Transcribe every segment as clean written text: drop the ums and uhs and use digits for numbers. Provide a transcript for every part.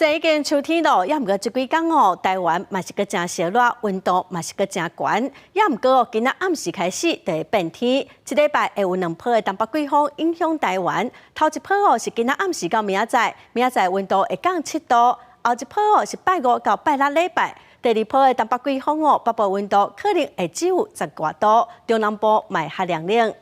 這已經秋天咯，猶毋過這幾工哦，台灣嘛是閣誠燒熱，溫度嘛是閣誠懸。猶毋過哦，今仔暗時開始就會變天，這禮拜會有兩波的東北季風影響台灣。頭一波哦是今仔暗時到明仔載，明仔載溫度會降7度；後一波哦是拜五到拜六禮拜，第二波的東北季風哦，北部溫度可能會只有十外度，中南部嘛會較涼冷。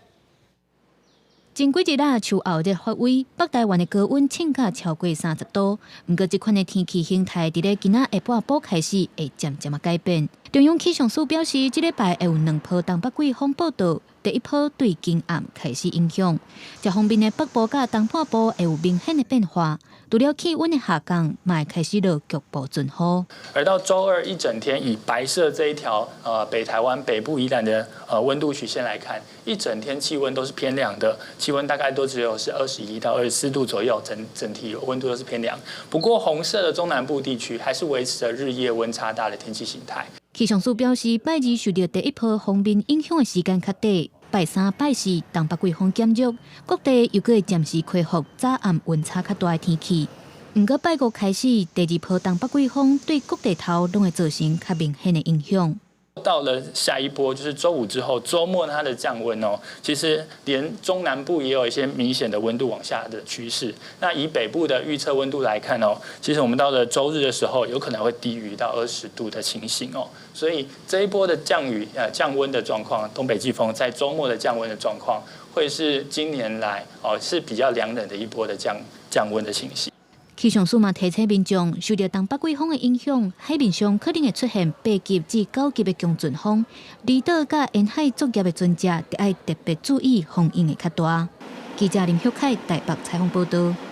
前幾日啦，秋後熱發威，北台灣的高溫衝甲超過30度。毋過，這款的天氣形態，佇咧今仔下半晡開始會漸漸仔改變。中央氣象署表示，這禮拜會有兩波東北季風報到，第一波對今暗開始影響，這方面的北部佮東半部會有明顯的變化。除了氣溫的下降，嘛會開始落局部陣雨。而到週二一整天，以白色這一條北台灣北部宜蘭的溫度曲線來看，一整天氣溫都是偏涼的，氣溫大概都只有是21到24度左右，整整體溫度都是偏涼。不過紅色的中南部地區還是維持着日夜溫差大的天氣形態。氣象署表示，拜二受著第一波鋒面影響的時間較短，拜三、拜四東北季風減弱，各地又閣會暫時恢復早暗溫差較大的天氣。毋過拜五開始，第二波東北季風對各地頭攏會造成較明顯的影響。到了下一波，就是週五之後，週末它的降溫哦，其實連中南部也有一些明顯的溫度往下的趨勢。那以北部的預測溫度來看哦，其實我們到了週日的時候，有可能會低於到20度的情形哦。所以這一波的降雨降溫的狀況，東北季風在週末的降溫的狀況，會是今年來哦是比較涼冷的一波的降溫的情形。氣象署嘛提醒民眾，受著東北季風的影響，海面上可能會出現8級至9級的強陣風，離島佮沿海作業的船隻，著愛特別注意風湧會較大。記者林旭凱台北採訪報道。